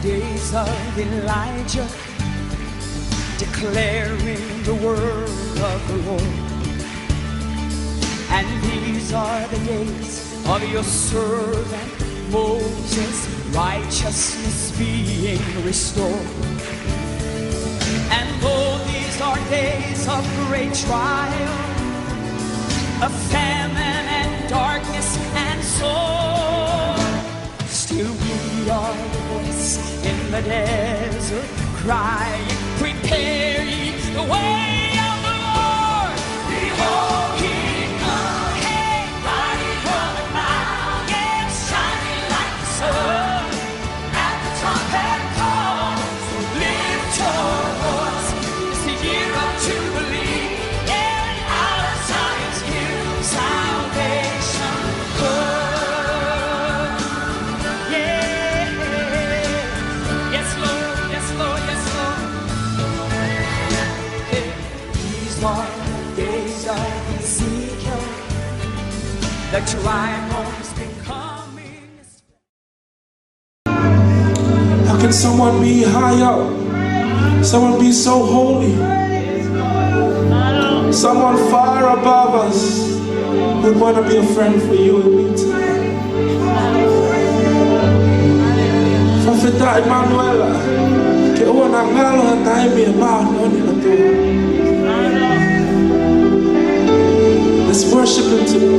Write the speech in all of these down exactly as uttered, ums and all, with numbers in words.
Days of Elijah, declaring the word of the Lord. And these are the days of your servant Moses, righteousness being restored. And though these are days of great trial, of famine and darkness and sword, still we are the voice in the desert crying, "Prepare ye the way of the Lord. Behold, he cometh, riding on a cloud, yes, shining like the sun." At the trumpet call, so lift your voice. It's the year of Jubilee, and out of Zion's hill salvation comes. Yeah. Yes, Lord, yes, Lord, yes, Lord. These are the days of Ezekiel. The dry bones becoming How can someone be high up? Someone be so holy? Someone far above us would want to be a friend for you and me too. Fakafetaʻi Manuela, ke ʻoua naʻa ngalo ha taimi ʻe māʻoniʻoni ʻOtua. Let's worship him too.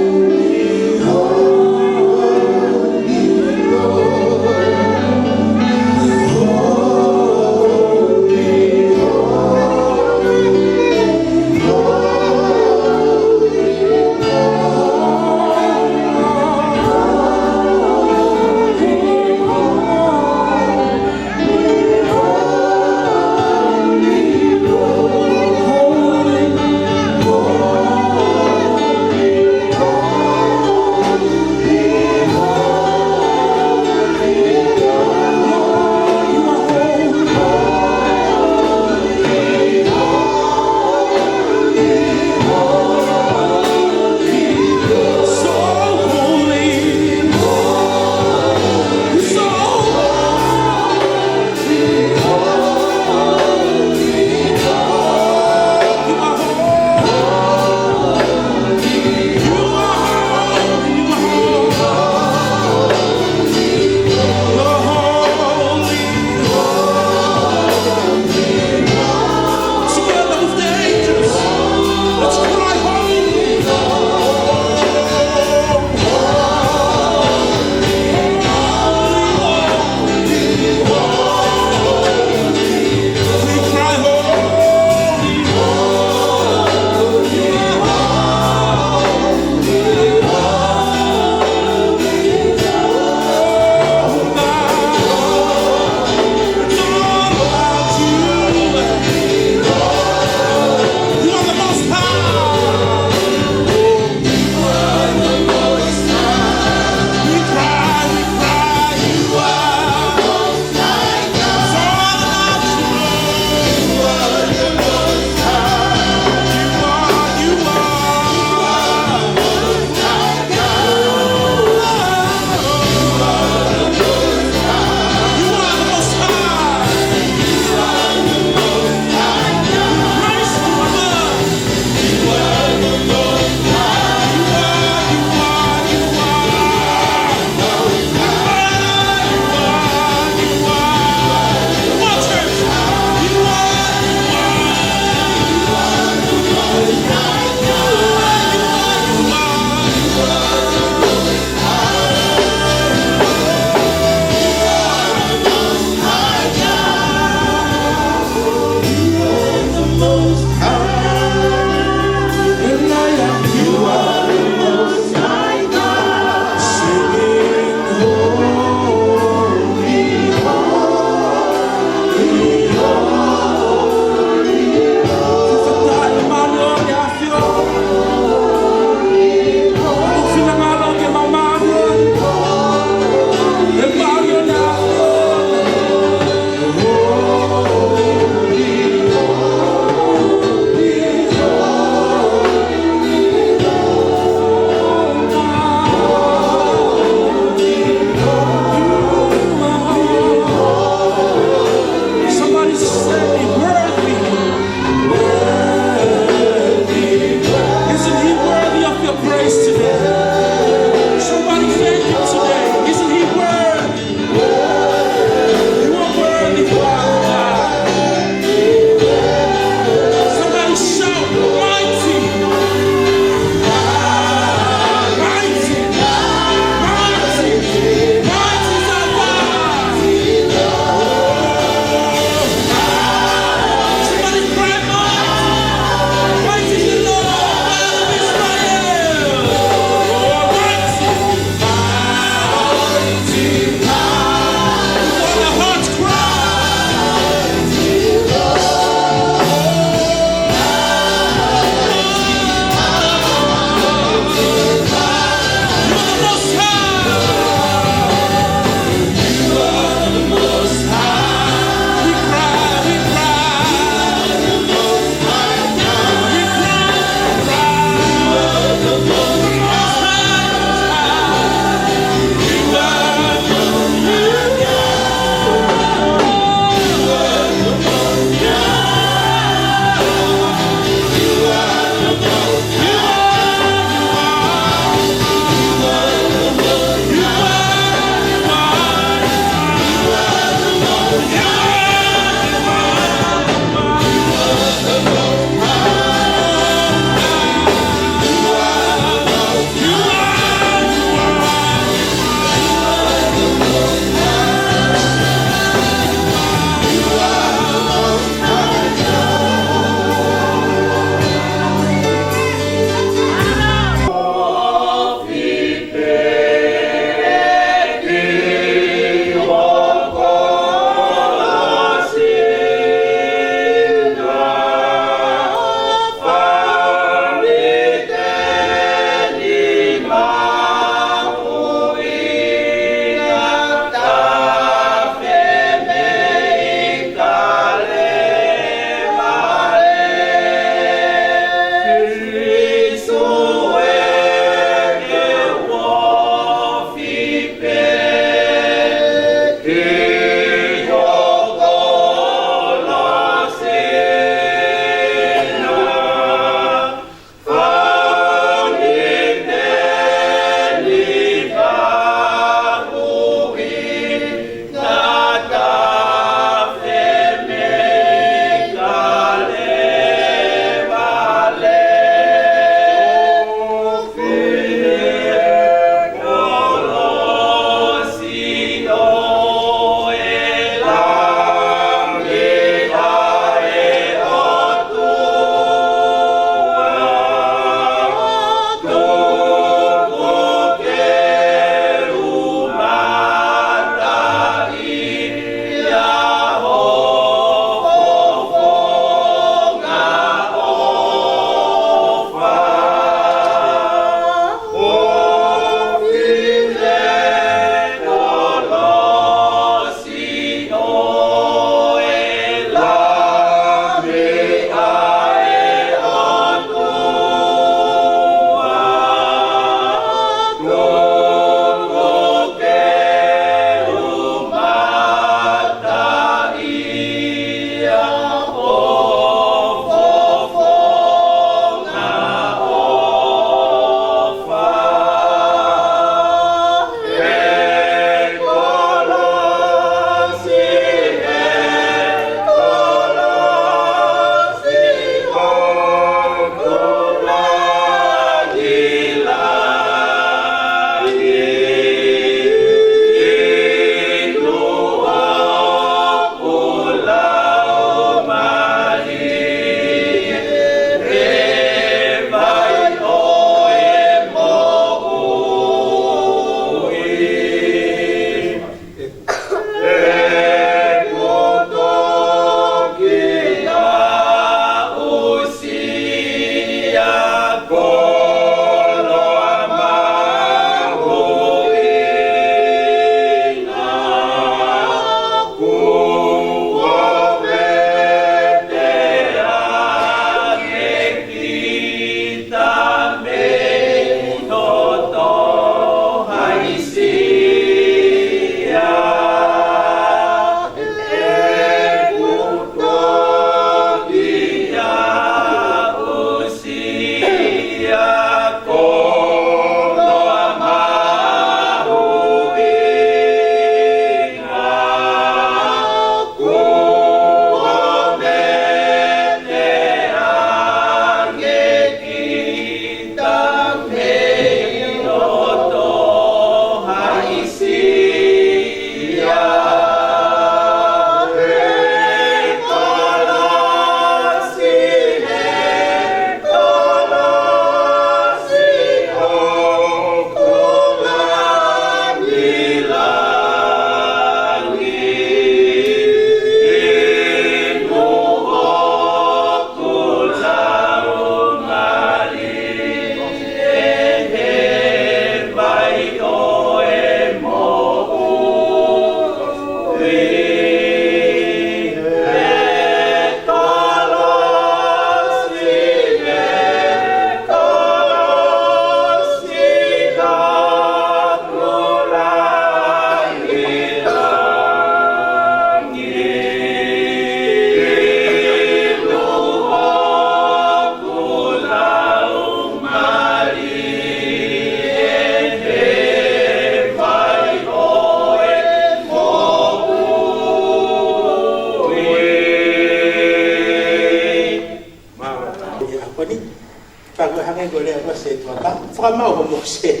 Fakamaau ko Mōsese.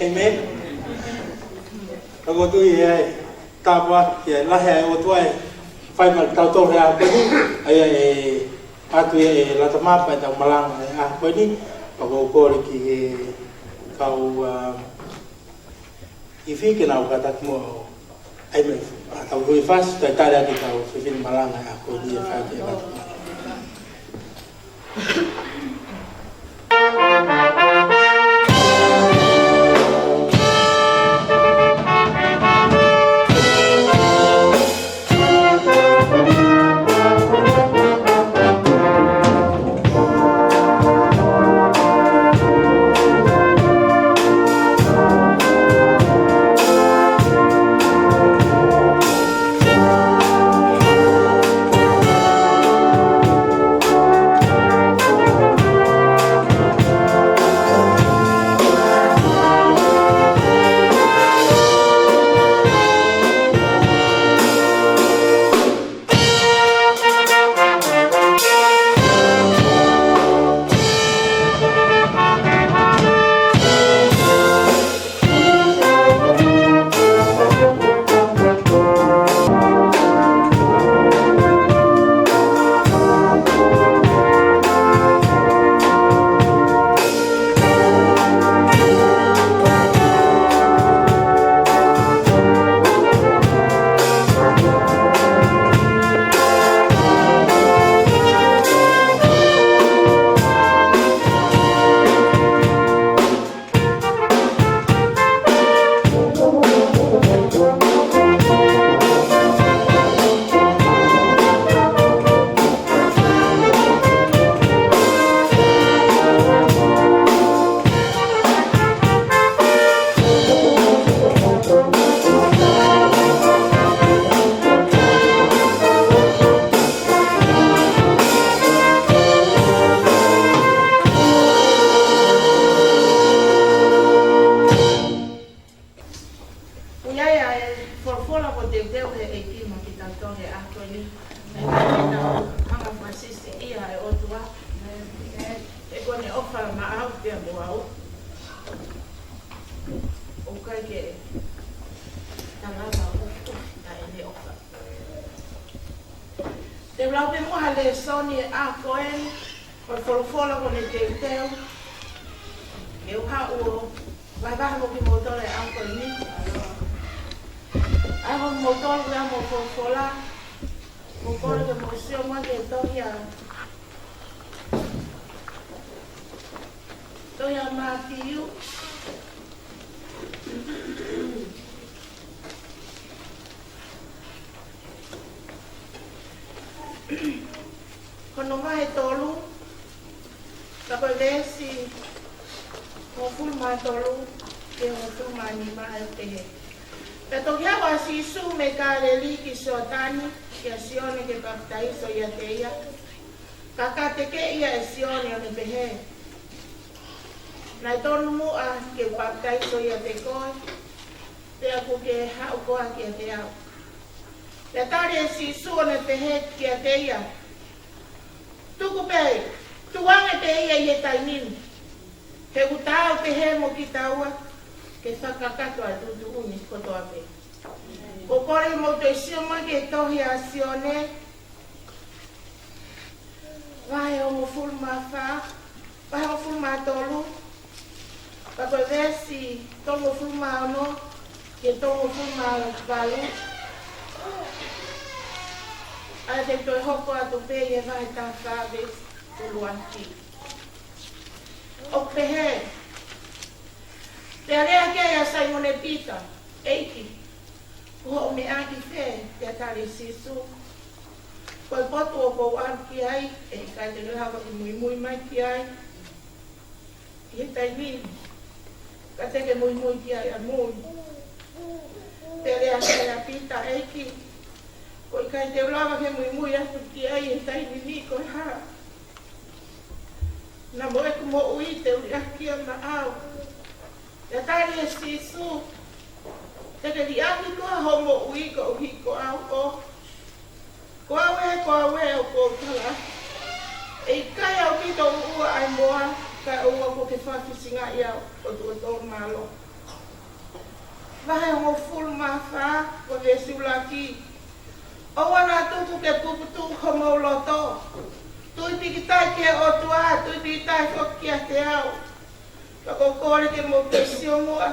ʻĒmeni. Ka ko e tui ē, tāpuaki, ʻa e lahi ʻa e ʻOtua ʻe fai maʻa kitautolu he ʻaho ko eni, ʻa ia ʻe ʻoatu ʻe Lata Mapa ʻetau malanga he ʻaho ko eni, pea ʻoku ou kole ki he kau, ā, ifi ke nau kātaki muʻa ʻo ʻai mai ʻetau hui fasi, talitali ʻaki ʻetau fefine malanga he ʻaho ko eni ʻe fai ʻe Lata Mapa. ʻOku ʻi ai ʻa e folofola kuo teuteu ʻe he ʻEiki maʻa kitautolu he ʻaho ko eni. ʻE ʻikai ke tau hanga fakasisiʻia ʻa e ʻOtua. He ko ʻene ʻofa maʻau pea mo au. ʻOku ʻikai ke tau lava ʻo ʻufiʻufi ʻa ʻene ʻofa. Te u lau pē muʻa ha lēsoni he ʻaho ko eni, ko e folofola kuo ne teuteu ke u haʻu ʻo vahevahe mo kimoutolu he ʻaho ko eni. ʻA ia ko kimoutolu ʻoku ʻi ai homou folofola, ʻoku ou kole ke mou sio muʻa ki he tohi ʻa, tohi ʻa Mātiu. Ko hono vahe tolu, ka ko e veesi hongofulu mā tolu ki he hongofulu mā nima, ʻoku pehē: Pea toki haʻu ʻa Sīsū mei Kāleli ki Sioatani kia Sione ke papitaiso ʻiate ia. Ka ka tekeʻi ia ʻe Sione ʻo ne pehē, Naʻe tonu muʻa ke u papitaiso ʻiate koe, pea ʻoku ke haʻu koā kiate au? Pea tali ʻe Sīsū ʻo ne pehē kiate ia, Tuku pē, tukuange pē ia ʻi he taimi ni. He ʻoku taau pehē mo kitaua ke fakakakato ʻa e tuʻutuʻuni kotoa pē. ʻOku ou kole ke mou toe sio mai ki he tohi ʻa Sione, vahe hongofulu mā fā, vahe hongofulu mā tolu, ka ko e veesi tolungofulu mā ono ki he tolungofulu mā valu. ʻA ia te u toe hoko atu pē ʻi he vahe taha fā veesi ʻuluaki. ʻOku pehē: Pea lea ki ai ʻa Saimone Pita, ʻEiki, ko hoʻo meʻa ki fē? Pea tali ʻe Sīsū, Ko e potu ʻoku ou ʻalu ki ai, ʻe ʻikai te ke lava ke muimui mai ki ai ʻi he taimi ni, ka te ke muimui ki ai ʻamui. Pea lea ki ai ʻa Pita, ʻEiki, ʻoku ʻikai te u lava ke muimui atu ki ai ʻi he taimi ni. Ko e hā? Naʻa mo ʻeku moʻui te u liʻaki ia maʻau. Pea tali ʻe Sīsū, Te ke liʻaki koā hoʻo moʻui koeʻuhi ko au? ʻŌ, ko au ē, ko au ē, ʻoku ou tala atu, ʻe ʻikai ʻaupito uʻua ʻa e moa Kae ʻoua kuo ke fakafisingaʻi au, ʻOtua ʻo e mālohi. Vahe hongofulu mā fā, ko e veesi ʻuluaki. ʻOua naʻa tutu ke puputuʻu homou loto. Tui pīkitai ki he ʻOtua, tui pīkitai foki kiate au. Ka ʻoku ou kole ke mou toe sio muʻa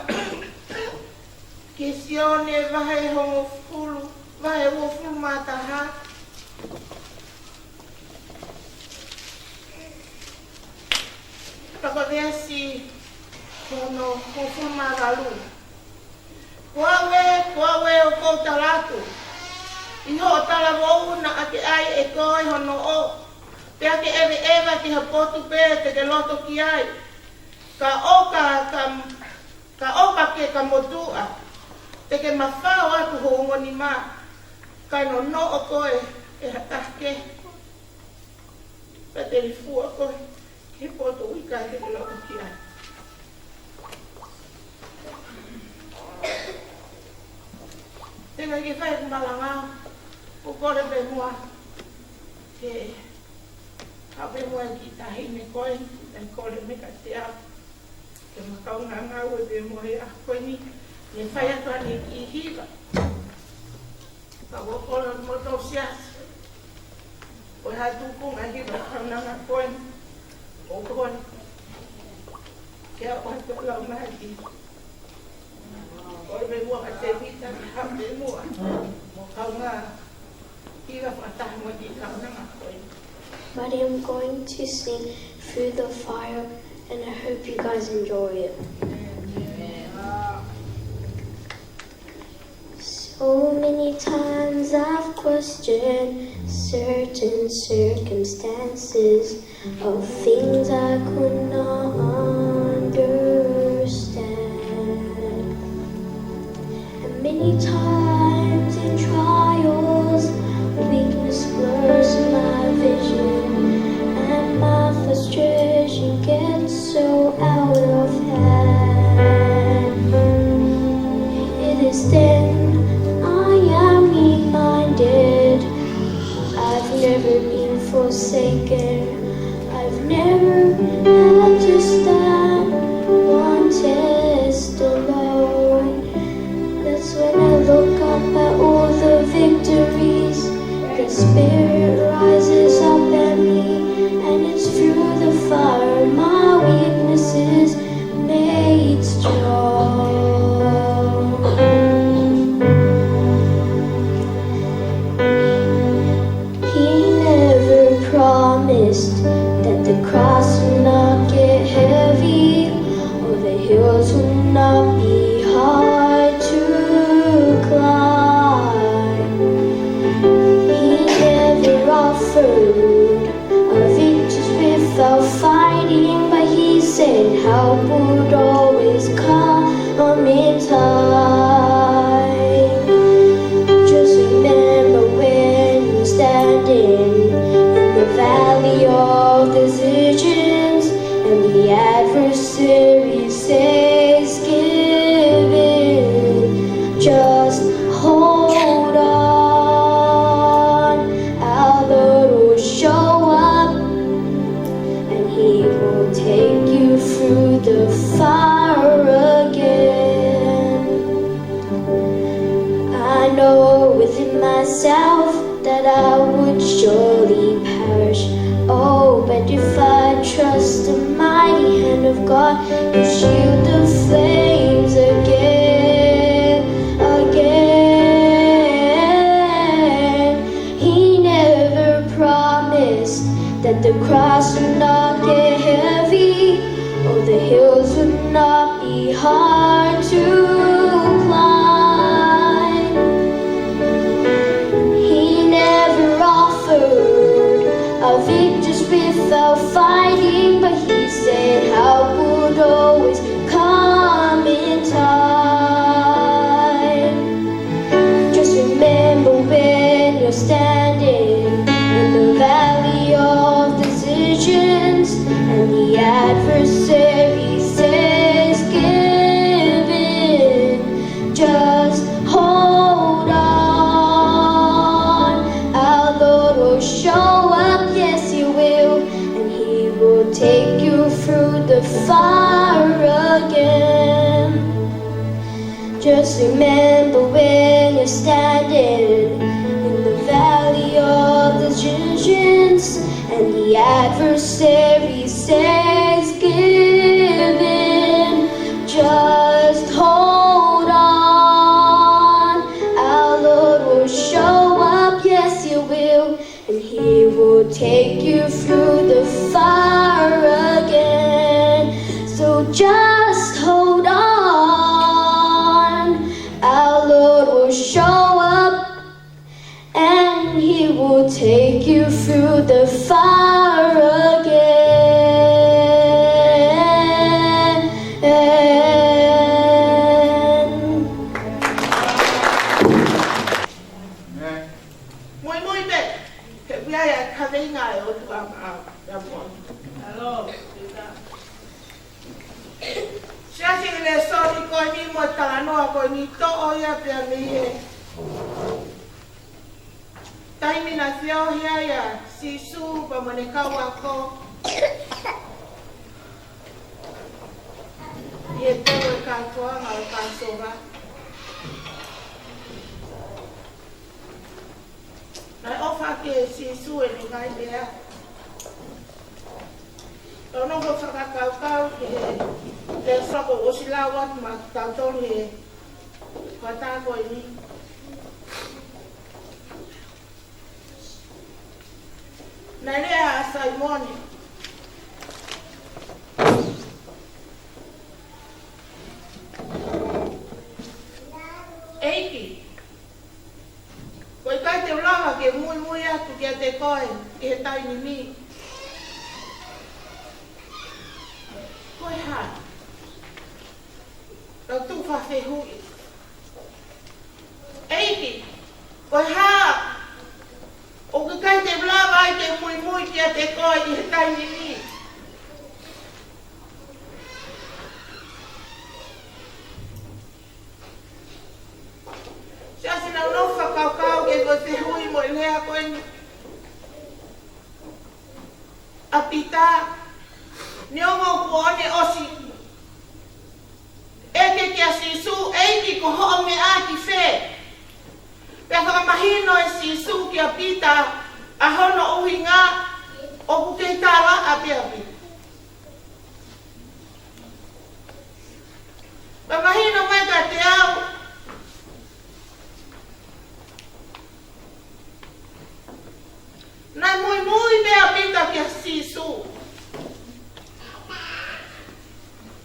ki he Sione vahe hongofulu, vahe uofulu mā taha. Ka ko e veesi ko hono hongofulu mā valu. Ko au ē, ko au ē ʻoku ou tala atu, ʻi hoʻo talavou naʻa ke ʻai ʻe koe hono ʻo, pea ke ʻeveʻeva ki ha potu pē te ke loto ki ai. Ka ʻoka, ka, ka ʻoka ke ka motuʻa, te ke mafao atu ho ongo nima, kae nonoʻo koe ʻe ha taha kehe. Pea te lifua koe ki he potu ʻoku ʻikai te ke loto ki ai. Te ngai ke fai ʻeku malanga, ʻoku ou kole pē muʻa ke haʻu pē muʻa e kiʻi taʻahine ko ē, ʻe kole mai kiate au ke ma kaungā ngāue pē muʻa he ʻaho ko eni, ne fai atu ʻene kiʻi hiva. Ka ʻoku ou kole mo tau siasi, ko e hā e tuʻunga e hiva kaunanga ko eni, ʻoku ou kole ke aʻu atu e lau mai ki. Kole pē muʻa kia Tēvita ke haʻu pē muʻa mo kaungā hiva fakataha mo e kiʻi kaunanga ko eni. But I'm going to sing Through the Fire, and I hope you guys enjoy it. So many times I've questioned certain circumstances of things I could not understand. And many times in trials, weakness blurs my vision, and my frustration gets so out of hand. It is then I am reminded I've never been forsaken. I've never had to stand one test alone. That's when I look up at all the victories. The spirit rises up in me, and it's through the fire my weakness is made strong. He never promised that the cross would not get heavy or the hills would not be hard to climb. He never offered a victory without fighting, but he said help would always come in time. Just remember when you're standing in the valley of decisions and the adversary says give in, just hold on. Our Lord will show up and he will take you through the fire again. I know within myself that I would surely perish. Oh, but if I trust the mighty hand of God, he'll shield the flames again, again. He never promised that the cross would not get heavy or the hills would not be hard to climb. He never offered a victory without fighting, but he said help would always come Remember when you're standing in the valley of decisions and the adversary says, "Give in." Just hold on. Our Lord will show up. Yes, He will. And He will take you through the fire again. So just hold on. Our Lord will show up and He will take you through the fire again. Muimui pē, he ʻoku ʻi ai ʻa e kaveinga ʻa e ʻOtua maʻau, ʻia moʻoni. Siasi, ʻi he lēsoni ko eni mo e talanoa ko eni, toʻo ia pea mei he taimi naʻe feohi ai ʻa Sīsū pea mo ʻene kau ako ʻi he tolu e kātoanga ʻo e Pāsova. Naʻe ʻofa ʻaki ʻe Sīsū ʻene ngaahi lea. Tau nofo fakakaukau ki he lēsoni kuo ʻosi lau atu maʻatautolu he hoʻatā ko eni. Naʻe lea ʻa Saimone, ʻEiki, ko e ʻikai te u lava ke muimui atu kiate koe ʻi he taimi ni. Ko e hā? Tau tuʻu fakafehuʻi. ʻEiki, ko e hā ʻoku ʻikai te u lava ai ke muimui kiate koe ʻi he taimi ni? Siasi, naʻa ku nofo fakakaukau ki he foʻi fehuʻi mo e lea ko eni ʻa Pita, neongo kuo ne ʻosi ʻeke kia Sīsū, ʻEiki, ko hoʻo meʻa ki fē? Pea fakamahino ʻe Sīsū kia Pita ʻa hono ʻuhinga, ʻoku kei tālaʻa pē ʻa Pita. Pea mahino mai kiate au, naʻe muimui pē ʻa Pita kia Sīsū.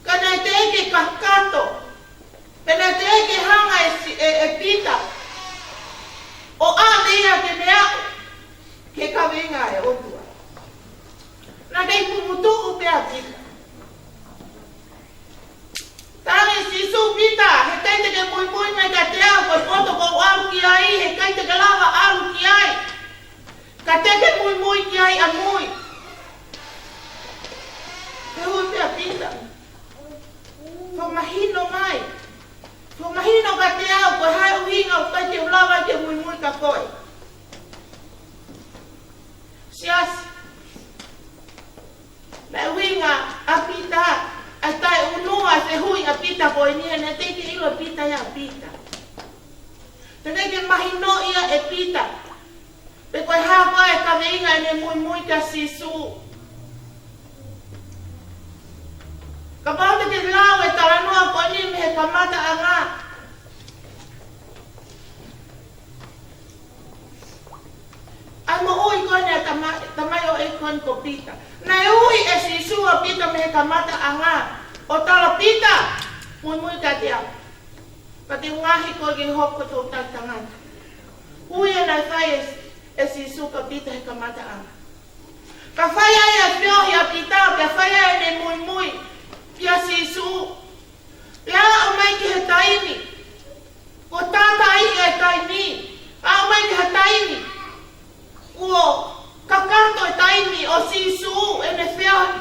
Ka naʻe teʻeki kakato, pea naʻe teʻeki hanga ʻe Si-, ʻe, ʻe Pita ʻo ʻave ia ke ne aʻu ki he kaveinga ʻa e ʻOtua. Naʻe kei puputuʻu pē ʻa Pita. Talaange ʻe Sīsū, Pita, heʻikai te ke muimui mai kiate au, ko e poto ʻoku ou ʻalu ki ai, heʻikai te ke lava ʻalu ki ai. Ka te ke muimui ki ai ʻamui. Fehuʻi pē ʻa Pita, fakamahino mai, fakamahino kiate au, ko e hā e ʻuhinga ʻoku ʻikai te u lava ke muimui kia koe? Siasi, naʻe ʻuhinga ʻa Pita, ʻa e taʻeʻunua e fehuʻi ʻa Pita ko eni, he naʻe teʻeki ʻilo ʻe Pita ia ʻa Pita. Teʻeki mahinoʻi ia ʻe Pita pe ko e hā koā e kaveinga ʻene muimui kia Sīsū. Kapau te ke lau e talanoa ko eni mei he kamataʻanga, ʻa e moʻui ko eni ʻa e tama-, tamaioʻeiki ko eni ko Pita. Naʻe ui ʻe Sīsū ʻa Pita mei he kamataʻanga ʻo tala, Pita, muimui kiate au, ka te u ngaohi koe ke hoko ko e toʻutangata. Ui ē naʻe fai ʻe, ʻe Sīsū kia Pita he kamataʻanga. Ka fai ai ʻa e feohi ʻa Pita, pea fai ai ʻene muimui kia Sīsū. Pea aʻu mai ki he taimi kuo tātaaʻi e taimi, aʻu mai ki he taimi kuo kakato e taimi ʻo Sīsū ʻene feohi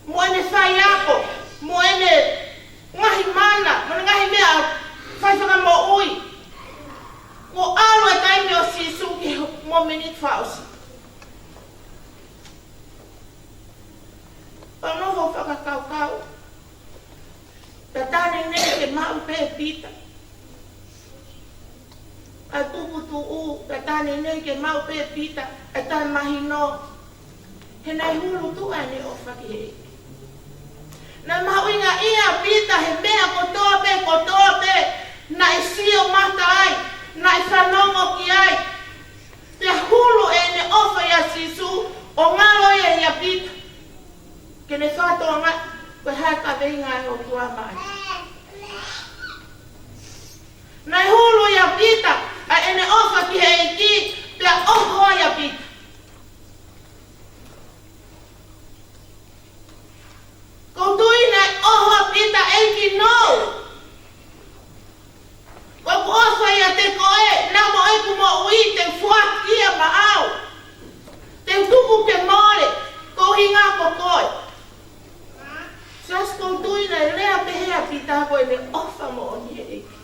mo ʻene faiako, mo ʻene ngaahi mana, mo ʻene ngaahi meʻa fai fakamoʻui. Kuo ʻalu e taimi ʻo Sīsū ki he mōmeniti fakaʻosi. Pea nofo fakakaukau, tatane nei ke maʻu pē ʻe Pita. ʻa e puputuʻu, ka tane nei ke maʻu pē ʻe Pita ʻa e taʻemahino. He naʻe hulu tuʻa ʻene ʻofa ki he ʻEiki. Naʻe mahuʻingaʻia ʻa Pita he meʻa kotoa pē, kotoa pē naʻe sio mata ai, naʻe fanongo ki ai. Pea hulu ʻene ʻofa ʻia Sīsū ʻo ngalo ia ʻia Pita. Ke ne fakatokangaʻi ko e hā e kaveinga ʻa e ʻOtua maʻana. Naʻe hulu ʻia Pita ʻa ʻene ʻofa ki he ʻEiki, pea ʻoho ai ʻa Pita. ʻOku ou tui naʻe ʻoho ʻa Pita, ʻEiki, no. Ko ʻeku ʻofa ʻiate koe, naʻa mo ʻeku moʻui, te u foaki ia maʻau. Te u tuku ke mole, koeʻuhinga ko koe. Siasi, ʻoku ou tui naʻe lea pehē ʻa Pita ko ʻene ʻofa moʻoni he ʻEiki.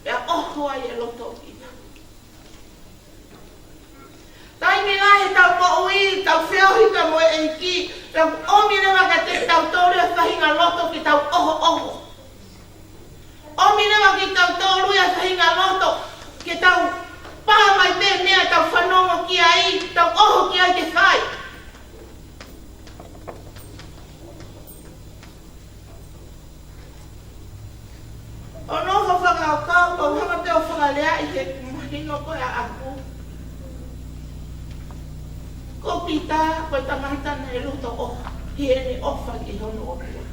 Pea ʻoho ai e loto ʻo Pita. Taimi lahi heʻetau moʻui, tau feohi pea mo e ʻEiki, pea ʻomi leva kiate kitautolu e faʻahinga loto ke tau ʻohoʻoho. ʻOmi leva kiate kitautolu e faʻahinga loto ke tau pā mai pē meʻa tau fanongo ki ai, tau ʻoho ki ai ke fai. ʻO nofo fakakaukau, ʻo hanga pē ʻo fakaleaʻi he mahino ko ē ʻaʻaku. Ko Pita, ko e tangata naʻe loto ʻofa, ʻi heʻene ʻofa ki hono ʻOtua.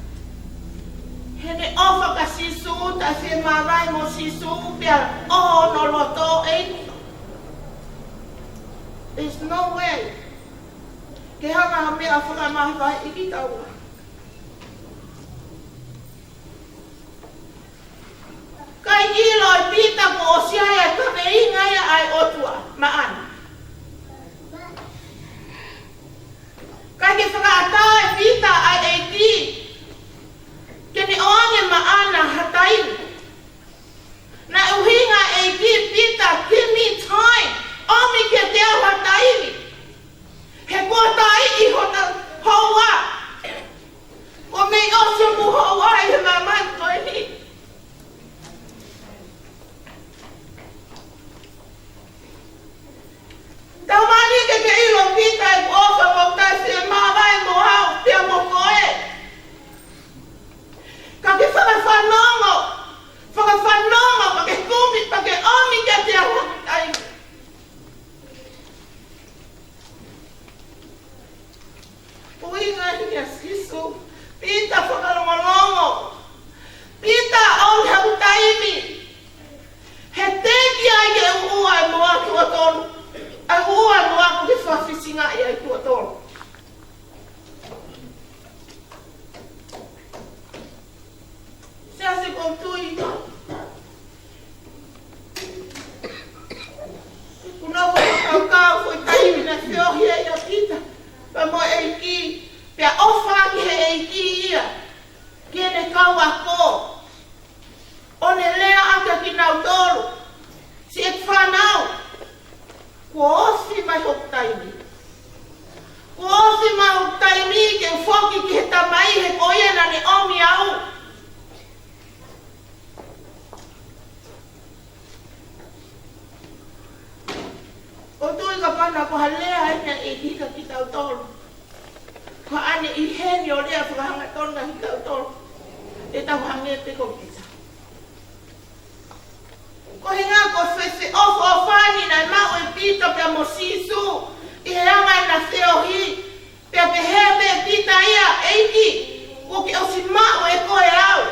Heʻene ʻofa kia Sīsū, taʻe fiemālie mo Sīsū, pea ʻoho hono loto, ʻEiki. There's no way ke hanga ha meʻa ʻo fakamavaheʻi kitaua. Kae ʻilo ʻe Pita kuo ʻosi ʻi ai e kaveinga ia ʻa e ʻOtua maʻana. Kae ke fakaʻatā ʻe Pita ʻa e ʻEiki ke ne ʻoange maʻana ha taimi. Naʻe ʻuhinga ʻe he ʻEiki, Pita, give me time. ʻOmi kiate au ha taimi. He kuo tā ʻi hono houa. Kuo mei ʻosi hoku houa ʻi he māmani ko eni. Tau mani ke ke ʻilo Pita ʻeku ʻofa mo taʻe fiemālie mo au pea mo koe. Ka ke fakafanongo, fakafanongo, ka ke kumi, ka ke ʻomi kiate au ha taimi. ʻUhinga ia kia Sīsū, Pita fakalongolongo. Pita ʻomi haʻaku taimi. He teʻeki ai ke u ʻuʻua e moa tuʻo tolu. ʻA e ʻuʻua e moa ʻoku ke fakafisingaʻi ai tuʻo tolu. Siasi, ʻoku ou tui. Kuo nofo fakakaukau ko e taimi naʻe feohi ai ʻa Pita pea mo e ʻEiki, pea ʻofa ki he ʻEiki ia, ki heʻene kau ako. ʻO ne lea ʻaki kinautolu, siʻeku fānau, kuo ofi mai hoku taimi. Kuo ofi mai hoku taimi ke u foki ki he Tamai, he ko ia naʻa ne ʻomi au. ʻOku ou tui kapau naʻe ko ha lea eni ʻa e ʻEiki kia kitautolu, ko haʻane ʻi heni ʻo lea fakahangatonu kia kitautolu, te tau hangē pē ko Pita. Koeʻuhinga ko e feʻofoʻofani naʻe maʻu ʻe Pita pea mo Sīsū ʻi he anga ʻena feohi, pea pehē pē ʻe Pita ia, ʻEiki, kuo ke ʻosi maʻu ʻe koe au.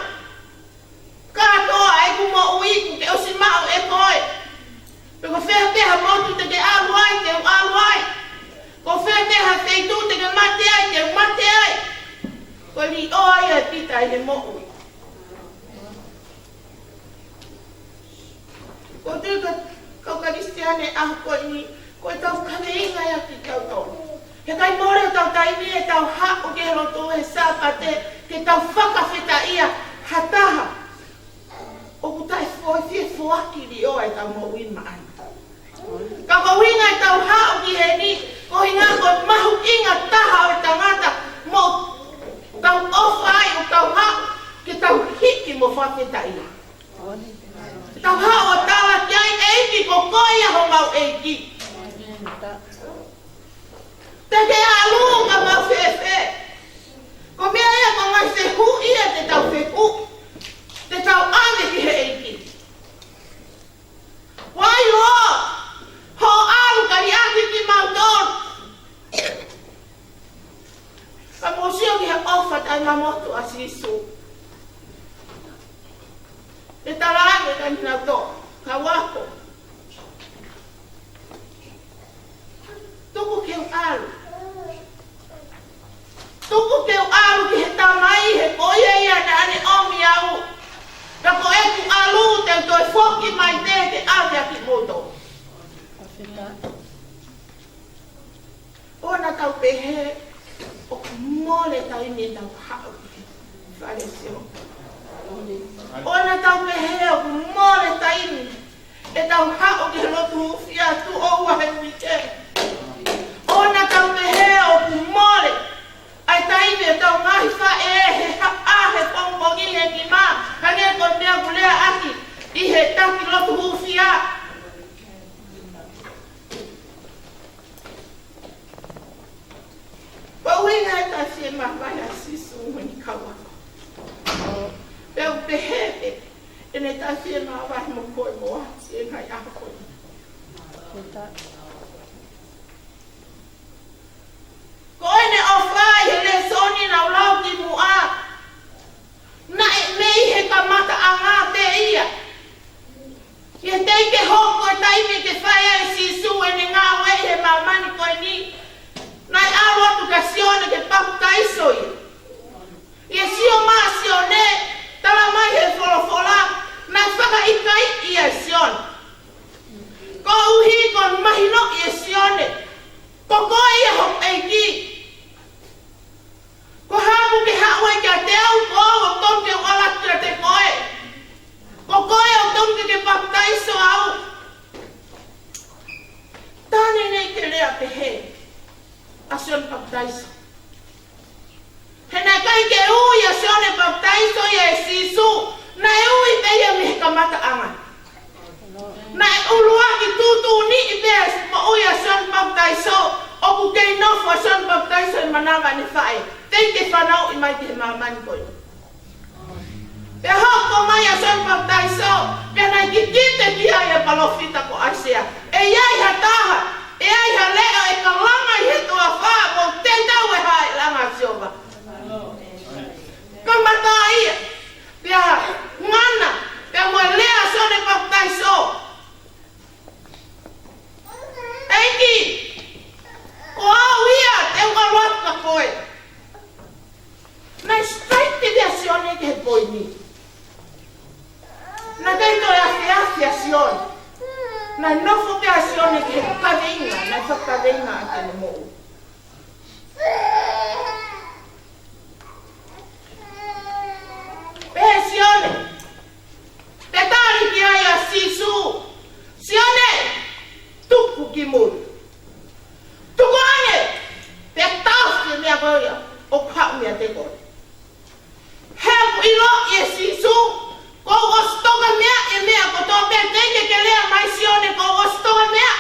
Kātoa ʻeku moʻui kuo ke ʻosi maʻu ʻe koe. Pe ko fē pē ha motu te ke ʻalu ai, te u ʻalu ai. Ko fē pē ha feituʻu te ke mate ai, te u mate ai. Ko e līʻoa ia ʻe Pita ʻi he moʻui. ʻOku ou tui ka, kau Kalisitiane ʻaho ko eni, ko ʻetau kaveinga ia kitautolu. He ʻikai mole ʻetau taimi ʻetau haʻu ki he lotu he Sāpate, ke tau fakafetaʻia ha taha ʻoku taʻe foʻi fie foaki līʻoa ʻetau moʻui maʻana. Ka ko e ʻuhinga ʻetau haʻu ki heni, ko e ʻuhinga ko e mahuʻinga taha ʻo e tangata mo tau ʻofa ai ʻo tau haʻu ke tau hiki mo fakafetaʻia. Tau haʻu ʻo tau ko koe ia homau ʻEiki. Te ke ʻalu ka mau fēfē? Ko e meʻa ia ko e ngaahi fehuʻi ia te tau fehuʻi, te tau ʻave ki he ʻEiki. Why, Lord? Hoʻo ʻalu ka liʻaki kimautolu. Ka mou sio ki he ʻofa taʻemamotu ʻa Sīsū. Te talaange kia kinautolu, kau ako. Tuku ke u ʻalu. Tuku ke u ʻalu ki he Tamai, he ko ia ia naʻa ne ʻomi au. Ka ko ʻeku ʻalu te u toe foki mai pē ke ʻave ʻa kimoutolu. ʻOua naʻa tau pehē ʻoku mole taimi ʻetau haʻu ki he fale ʻo Sihova. ʻOua naʻa tau pehē ʻoku mole taimi ʻetau haʻu ki he lotu hūfia tuʻo ua he uike. ʻOua naʻa tau pehē ʻoku mole ʻa e taimi ʻetau ngaahi faʻē he haʻa he pongipongi he nima, hangē ko e meʻa kuo lea ʻaki ʻi he taki lotu hūfia. Ko e ʻuhinga ʻetau fiemāvahe ʻa Sīsū mo ʻene kau ako. Pea u pehē pē, ʻene tau fiemāvahe mo koe mo au ʻi he ngaahi ʻaho ko eni. Ko ʻene ʻofa ʻi he lēsoni naʻa ku lau kimuʻa. Naʻe mei he kamataʻanga pē ia. ʻI he teʻeki ke hoko e taimi ke fai ai ʻe Sīsū ʻene ngāue ʻi he māmani ko eni, naʻe ʻalu atu kia Sione ke papitaiso ia. ʻI he sio mai ʻa Sione, talamai ʻe he folofola, naʻe fakaʻikaiʻi ʻa Sione. Koeʻuhi ko e mahinoʻi ʻe Sione, ko koe ia hoku ʻEiki. Ko e hā ʻoku ke haʻu ai kiate au, ko au ʻoku tonu ke u ʻalu atu kiate koe. Ko koe ʻoku tonu ke ke papitaiso au. Tā neʻineʻi ke lea pehē ʻa Sione Papitaiso. He naʻe ʻikai ke ui ʻa Sione Papitaiso ia ʻe Sīsū, naʻe ui pē ia mei he kamataʻanga. Naʻe ʻuluaki tuʻutuʻuni pē ʻa e moʻui ʻa Sione Papitaiso, ʻoku kei nofo ʻa Sione Papitaiso ʻi he manava ʻene faʻē, teʻeki ke fanauʻi mai ki he māmani ko ē. Pea hoko mai ʻa Sione Papitaiso, pea naʻe kikite ki ai ʻa e palōfita ko ʻAisea. ʻE ʻi ai ha taha, ʻe ʻi ai ha leʻo ʻe kalanga ʻi he toafa, mou teuteu e hā e langa ʻa Sihova. Kamata ia, pea ngana, pea mo e lea ʻa Sione Papitaiso. ʻEiki, ko au ia, te u ʻalu atu kia koe. Naʻe straight pē ʻa Sione ki he poini. Naʻe ʻikai toe afiafi ʻa Sione. Naʻe nofo pē ʻa Sione ki he kaveinga, naʻe fakakaveinga ʻaki ʻene moʻui. Pehē ʻe Sione, pea tali ki ai ʻa Sīsū, Sione, tuku ki mui. Tuku ange, pea taʻofi e meʻa ko ia ʻoku haʻu meiate koe. He ʻoku ʻiloʻi ʻe Sīsū, kuo u ʻosi toka meʻa e meʻa kotoa pē, teʻeki ke lea mai Sione kuo u ʻosi toka meʻa.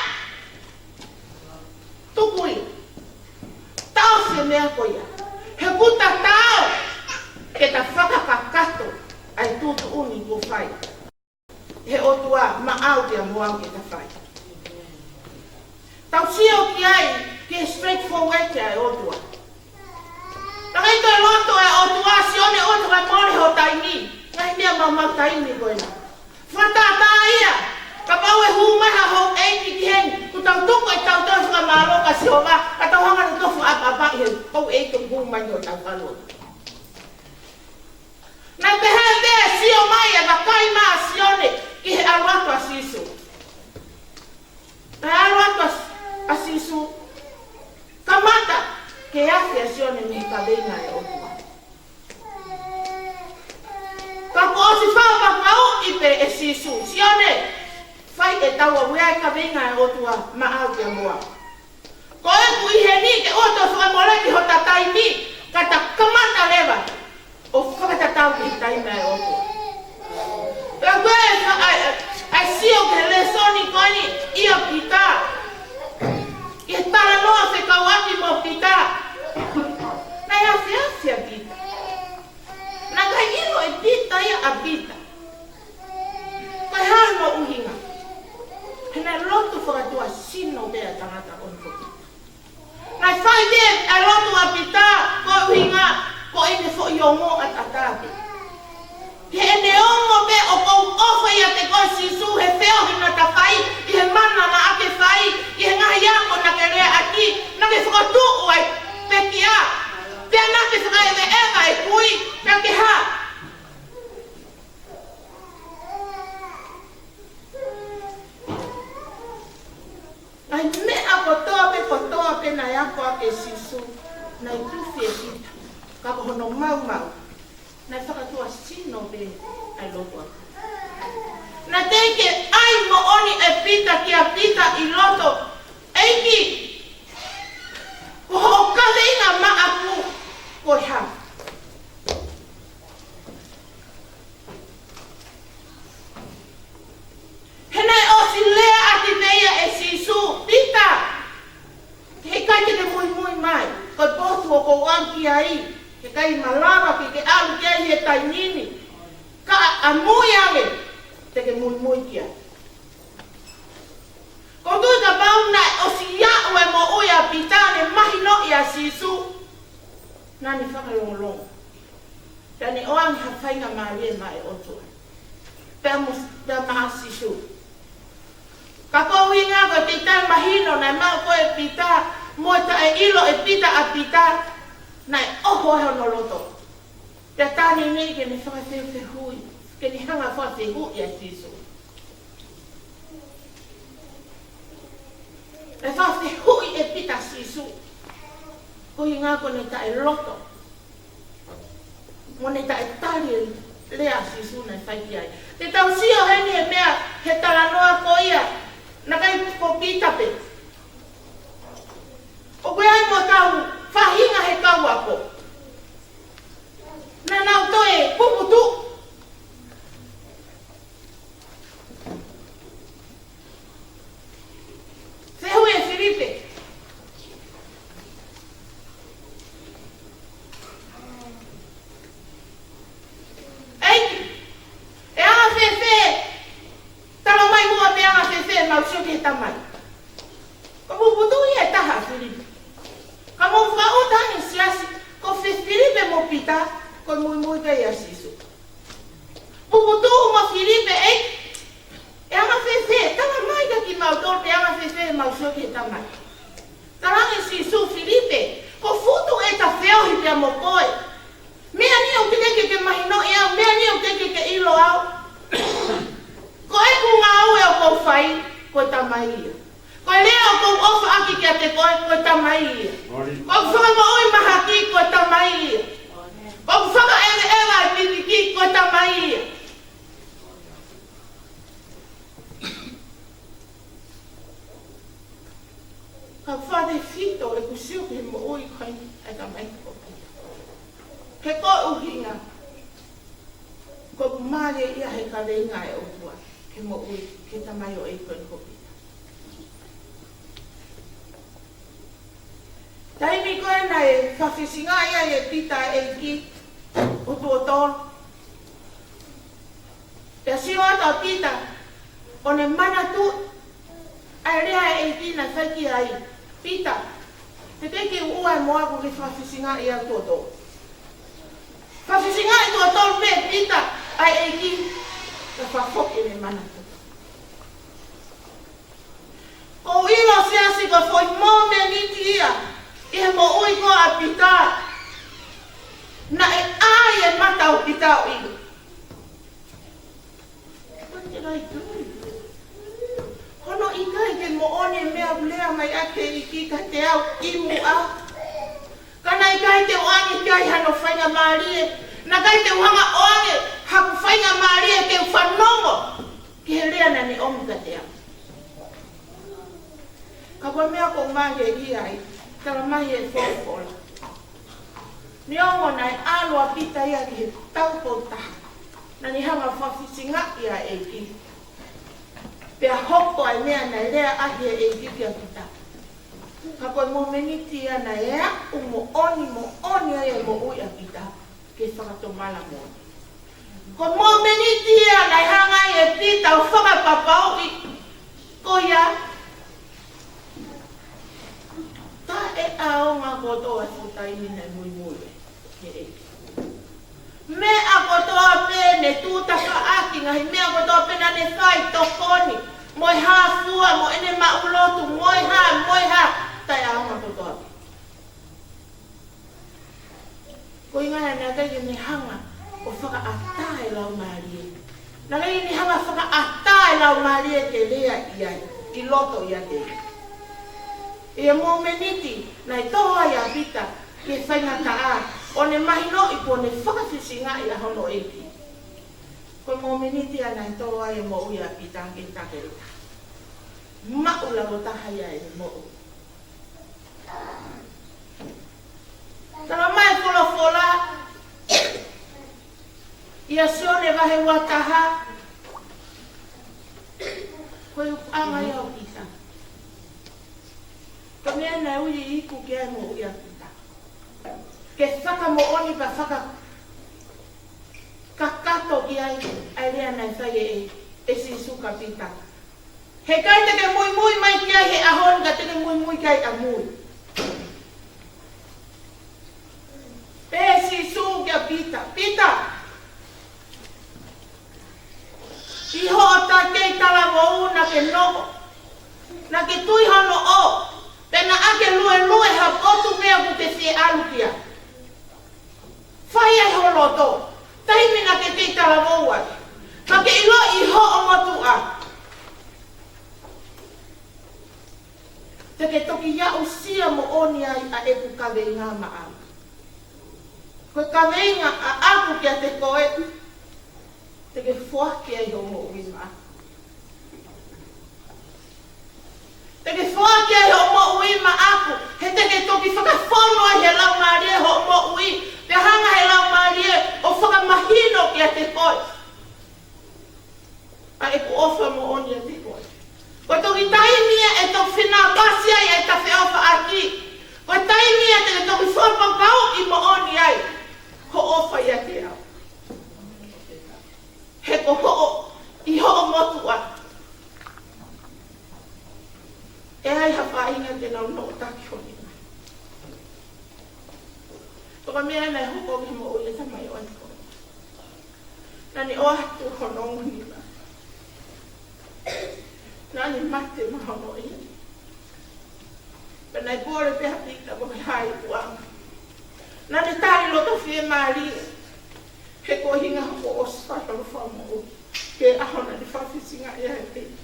Tuku ia. Taʻofi e meʻa ko ia. He ʻoku tatau ke ta fakakakato ʻa e tuʻutuʻuni kuo fai ʻe he ʻOtua maʻau pea mo au ke ta fai. Tau sio ki ai, ki he straightforward ʻa e ʻOtua. Naʻe ʻikai toe loto ʻa e ʻOtua, Sione, ʻoua toe mole ho taimi. Ngaahi meʻa maumau taimi ko ena. Fakatātā ia, kapau ʻe hū mai ha houʻeiki ki heni, kuo tau tuku ʻetau toe fakamālō kia Sihova, ka tau hanga ʻo tofu ʻapaʻapa ʻi he houʻeiki ʻoku hū mai ʻo tau kalo. Naʻe pehē pē, sio mai ʻa e vakai mai ʻa Sione ki he ʻalu atu ʻa Sīsū. Naʻe ʻalu atu ʻa, ʻa Sīsū, kamata ke afe ʻa Sione mei he kaveinga ʻa e ʻOtua. Ka kuo ʻosi fakapapauʻi pē ʻe Sīsū, Sione, fai e tau a wea e kaveinga ʻa e ʻOtua maʻau pea mo au. Ko ʻeku ʻi heni ke ʻoua toe fakamoleki hota taimi, ka ta kamata leva ʻo fakatatau ki he taimi ʻa e ʻOtua. Pea ko e fa-, ʻa e, ʻa e, ʻa e sio ki he lēsoni ko ē ʻa Pita, ʻi he talanoa fekauʻaki mo Pita, naʻe afiafi ʻa Pita. Naʻe ʻikai ʻilo ʻe Pita ia ʻa Pita. Ko e hā hono ʻuhinga? He naʻe lotu fakatuʻasino pē ʻa e tangata ko eni ko Pita. Naʻe fai pē ʻa e lotu ʻa Pita, ko e ʻuhinga, ko ʻene foʻi ongo ʻataʻatā pē. He ʻene ongo pē ʻoku ou ʻofa ʻiate koe Sīsū he feohi naʻa ta fai, ʻi he mana naʻa ke fai, ʻi he ngaahi ako naʻa ke leaʻaki, naʻa ke fakatuʻu ai pekia, pea naʻa ke fakaʻeveʻeva e kui, naʻa ke hā. Ngaahi meʻa kotoa pē, kotoa pē naʻe ako ʻaki ʻe Sīsū, naʻe tufi ʻe Pita. Ka ko hono maumau, naʻe fakatuʻasino pē ʻa e lotu ʻa Pita. Naʻe teʻeki ai moʻoni ʻe Pita kia Pita ʻi loto, ʻEiki, ko hoʻo kaveinga maʻaku ko e hā? He naʻe ʻosi leaʻaki pē ia ʻe Sīsū, Pita, heʻikai te ke muimui mai, ko e potu ʻoku ou ʻalu ki ai, heʻikai malava ke ke ʻalu ki ai he taimi ni, ka ʻamui ange te ke muimui ki ai. Ko e tuʻi kapau naʻe ʻosi aʻu e moʻui ʻa Pita, ne mahinoʻi ʻa Sīsū, naʻa ne fakalongolongo. Pea ne ʻoange ha faingamālie maʻa e ʻOtua. Pea mo, pea maʻa Sīsū. Ka ko e ʻuhinga ko e teʻeki ai mahino naʻe maʻu ko ē ʻe Pita, mo e taʻeʻilo ʻe Pita ʻa Pita, naʻe ʻoho ai hono loto. Pea tā ne ʻai ke ne fakafehuʻi, ke ne hanga fakafehuʻi ʻa Sīsū. ʻE fakafehuʻi ʻe Pita Sīsū, ko e ʻuhinga ko ʻene taʻeloto, mo ʻene taʻetali e lea ʻa Sīsū naʻe fai ki ai. Te tau sio heni he meʻa, he talanoa ko ia, naʻe ʻikai ko Pita pē. ʻOku ʻi ai mo e kau faʻahinga he kau ako. Naʻa nau toe puputuʻu. Fehuʻi ʻe Filipe, ʻEiki, ʻe anga fēfē, tala mai muʻa pē anga fēfē ʻemau sio ki he Tamai. Ko e puputuʻu ia ʻe taha ʻa Filipe. Ka mou fakaʻuta ange siasi, ko Fi-, Filipe mo Pita, ko e muimui pē ia ʻa Sīsū. Puputuʻu mo Filipe, ʻEiki, ʻe anga fēfē, tala mai kia kimautolu pe ʻe anga fēfē ʻemau sio ki he Tamai. Talaange ʻe Sīsū, Filipe, ko e fuʻu tuʻu ʻeta feohi pea mo koe. Meʻa ni ʻoku teʻeki ke ke mahinoʻi au, meʻa ni ʻoku teʻeki ke ke ʻilo au. Ko ʻeku ngāue ʻoku ou fai, ko e Tamai ia. Ko e lea ʻoku ou ʻofa ʻaki kiate koe, ko e Tamai ia. Ko ʻeku fakamoʻui mahaki, ko e Tamai ia. Ko ʻeku fakaʻeveʻeva e pipiki, ko e Tamai ia. Ka fale fito ʻeku sio ki he moʻui ko eni ʻa e Tamai ko Pita. He ko e ʻuhinga, ko e mālie ia he kaveinga ʻa e ʻOtua ki he moʻui, ki he tamaioʻeiki ko eni ko Pita. Taimi ko ē naʻe fakafisingaʻi ai ʻe Pita ʻa e ʻEiki, ʻo tuʻo tolu. Pea sio atu ʻa Pita, ʻo ne manatuʻi ʻa e lea ʻa e ʻEiki naʻe fai ki ai, Pita, teʻeki ke u ʻoua ʻe moaku ke fakafisingaʻi au tuʻo tolu. Fakafisingaʻi tuʻo tolu pē ʻe Pita ʻa e ʻEiki, ka fakafoki ʻene manatuʻi. ʻOku ou ʻilo siasi ko e foʻi momeniti ia ʻi he moʻui ko ē ʻa Pita, naʻe ʻai e mata ʻo Pita ʻo ʻilo. What did I do? Hono ʻikai ke moʻoni e meʻa ʻoku lea mai ʻaki ʻe he ʻEiki kiate au ʻi muʻa. Ka naʻe ʻikai te u ʻoange ki ai hano faingamālie. Naʻe ʻikai te u hanga ʻo ʻoange haku faingamālie ke u fanongo ki he lea naʻa ne ʻomi kiate au. Ka ko e meʻa ʻoku ou mālieʻia ai, tala mai ʻe he folofola, neongo naʻe ʻalu ʻa Pita ia ki he taupotu taha, naʻa ne hanga ʻo fakafisingaʻi ʻa e ʻEiki. Pea hoko ai e meʻa naʻe lea ʻaki ʻe he ʻEiki kia Pita. Ka ko e momeniti ia naʻe aʻu moʻoni, moʻoni ai e moʻui ʻa Pita ke fakatomala moʻoni. Ko e momeniti ia naʻe hanga ai ʻe Pita ʻo fakapapauʻi ko ia taʻeʻaonga kotoa e fuʻu taimi naʻe muimui ai ki he ʻEiki. Meʻa kotoa pē ne tūtafaʻaki, ngaahi meʻa kotoa pē naʻa ne fai, tokoni, mo e hā fua, mo ʻene maʻu lotu, mo e hā, mo e hā, taʻeʻaonga kotoa pē. Ko e ʻuhinga ia naʻe ʻikai ke ne hanga ʻo fakaʻatā e laumālie. Naʻe ʻikai ke ne hanga ʻo fakaʻatā e laumālie ke lea ʻi ai, ʻi loto ʻiate ia. ʻI he momeniti naʻe tō ai ʻa Pita ki he faingataʻa, ʻo ne mahinoʻi kuo ne fakafisingaʻi ʻa hono ʻEiki. Ko e momeniti ia naʻe tō ai e moʻui ʻa Pita ki he takeleka. Maʻu lalo taha ia e moʻui. Talamai ʻe he folofola ʻia Sione vahe ua taha, ko e ʻuhinga ia ʻo Pita. Ko e meʻa naʻe ui iku ki ai e moʻui ʻa Pita. Ke fakamoʻoni pea fakakakato ki ai ʻa e lea naʻe fai ʻe, ʻe Sīsū kia Pita. Heʻikai te ke muimui mai ki ai he ʻaho ni, ka te ke muimui ki ai ʻamui. Pehē ʻe Sīsū kia Pita, Pita, ʻi hoʻo ta kei talavou naʻa ke noʻo, naʻa ke tui hono ʻo, pea naʻa ke luelue ha potu meʻa ʻoku te fie ʻalu ki ai. Fai ai ho loto, taimi naʻa ke kei talavou ai, ka ke ʻiloʻi hoʻo motuʻa, te ke toki aʻusia moʻoni ai ʻa ʻeku kaveinga maʻau. Ko e kaveinga ʻaʻaku kiate koe, te ke foaki ai hoʻo moʻui maʻaku. Te ke foaki ai hoʻo moʻui maʻaku, he te ke toki fakafonu ai he Laumālie hoʻo moʻui, pea hanga he Laumālie ʻo fakamahino kiate koe ʻa ʻeku ʻofa moʻoni ʻiate koe. Ko e toki taimi ia ʻe toki fenāpasi ai ʻeta feʻofaʻaki. Ko e taimi ia te ke toki fakapapauʻi moʻoni ai hoʻo ʻofa ʻiate au. He ko hoʻo, ʻi hoʻo motuʻa, ʻe ʻi ai ha faʻahinga te nau noʻotaki ho nima. Ko e meʻa naʻe hoko ki he moʻui ʻa e tamai ʻo e ko. Naʻa ne ʻoatu hono nima. Naʻa ne mate maʻa hono nima. Pea naʻe kole pē ʻa Pita mo e hā ʻi kuanga. Naʻa ne tali loto fiemālie. He ko e ʻuhinga ko e ʻosi fai hono fakamoʻui. Ki he ʻaho naʻa ne fakafisingaʻi ai ʻa e ʻEiki.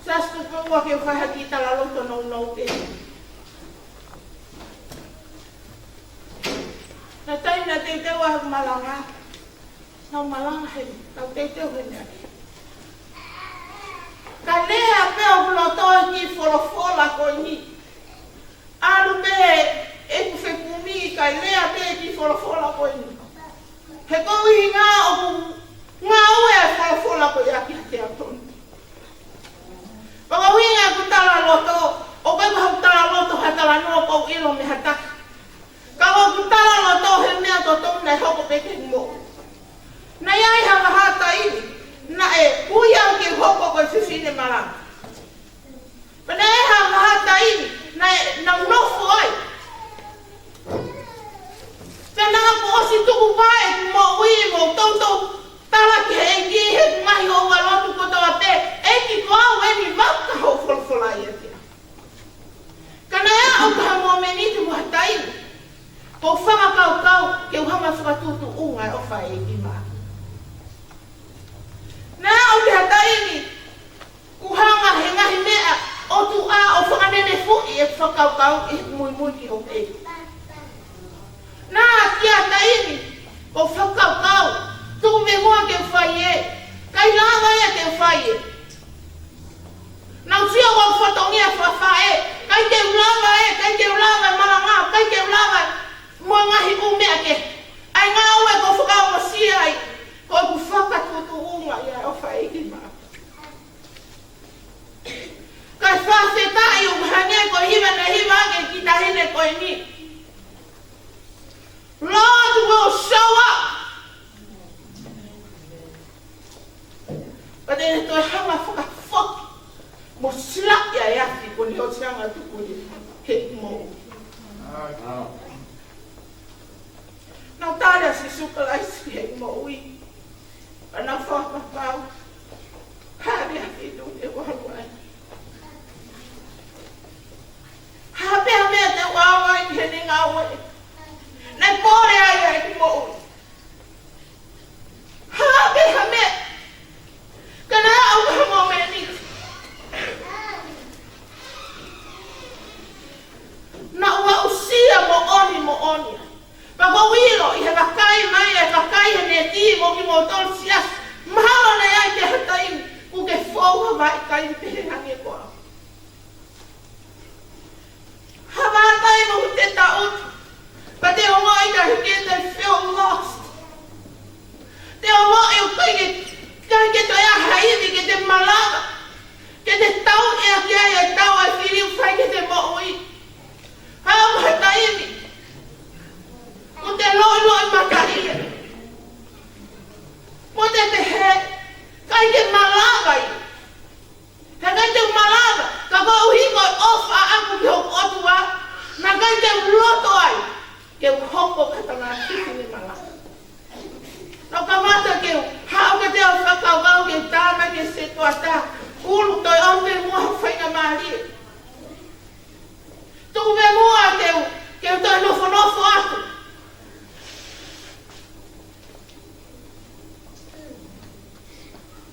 Sa stupa ua ke fai ha kiʻi talaloto nounou pē. Naʻe taimi naʻa teuteu ai hoku malanga. Naʻa ku malanga he, naʻa ku teuteu he meʻa. Kae lea pē ʻoku loto ʻi he kiʻi folofola ko eni. ʻAlu pē ʻeku fekumi kae lea pē e kiʻi folofola ko eni. He ko e ʻuhinga ʻoku ngāue e folofola ko ia kiate au tonu. Pea ko e ʻuhinga ʻeku talaloto, ʻoku ʻikai ko haʻaku talaloto ha talanoa ʻoku ou ʻilo mei ha taha. Ka ʻoku ou talaloto he meʻa totonu naʻe hoko pē ki heʻeku moʻui. Naʻe ʻi ai ha vahaʻa taimi, naʻe ui au ke hoko ko e fefine malanga. Pea naʻe ʻi ai ha vahaʻa taimi, naʻe, naʻa ku nofo ai. Pea naʻa ku ʻosi tukupā ʻeku moʻui mo toutou tala ki he ʻEiki he ngaahi houa lotu kotoa pē, ʻEiki ko au eni, vaka hoʻo folofola ʻiate au. Ka naʻe aʻu ki ha momeniti mo ha taimi, ʻoku ou fakakaukau ke u hanga ʻo fakatuʻutuʻunga e ʻofa ʻa e ʻEiki maʻaku. Naʻe aʻu ki ha taimi, ʻoku hanga he ngaahi meʻa ʻo tuʻa ʻo fakanenefuʻi e fakakaukau ʻi he muimui ki hoku ʻEiki. Naʻe ʻi ai ha taimi, ʻoku ou fakakaukau, tuku pē muʻa ke u fai ē, ʻikai lava ia ke u fai ē. Naʻa ku sio ki hoku fatongia fakafaʻē, ʻikai ke u lava ē, ʻikai ke u lava e malanga, ʻikai ke u lava mo e ngaahi ʻū meʻa kehe. ʻA e ngāue ʻoku ou fakaongosia ai, ko ʻeku fakatuʻutuʻu ʻe toe hanga fakafoki mo silaʻi ʻa e afi kuo ne ʻosi hanga tuku ʻi heʻeku moʻui. Naʻe tali ʻa Sīsū Kalaisi ki heʻeku moʻui. Pea naʻá ku fakapapau, hā pē ha feituʻu te u ʻalu ai? Hā pē ha meʻa te u ʻaonga ai ki heʻene ngāue? Naʻe pole ai ʻa ʻeku moʻui. Hā pē ha meʻa? Ka naʻe aʻu ki he mōmeniti naʻá ku aʻusia moʻoni moʻoni. Pea ʻoku ou ʻilo ʻi he vakai mai ʻa e kakai he neti mo kimoutolu siasi, mahalo naʻe ʻi ai pē ha taimi kuó ke fou ha vaʻi kai pehē hangē ko au. Ha vaʻi kai mo te taʻutu, pea te ongoʻi ʻikai ke te feel lost. Te ongoʻi ʻoku ʻikai ke, ʻikai ke toe ʻi ai ha ivi ke te malava, ke te tauʻi ʻaki ai e tau ʻa e fili ʻoku fai ki heʻete moʻui. Hā mo ha taimi kuó te loʻiloʻi mataʻia, mo te pehē, ʻikai ke malava ia. He ʻikai te u malava, ka koeʻuhi ko e ʻofa ʻaʻaku ki hoku ʻOtua, naʻe ʻikai te u loto ai ke u hoko ko ha tangata finemalava. Naʻá ku kamata ke u haʻu ke te u fakakaukau ke u tā mai ki he setuata, ʻulu, toe ʻomi pē muʻa ha faingamālie. Tuku pē muʻa ke u, ke u toe nofonofo atu.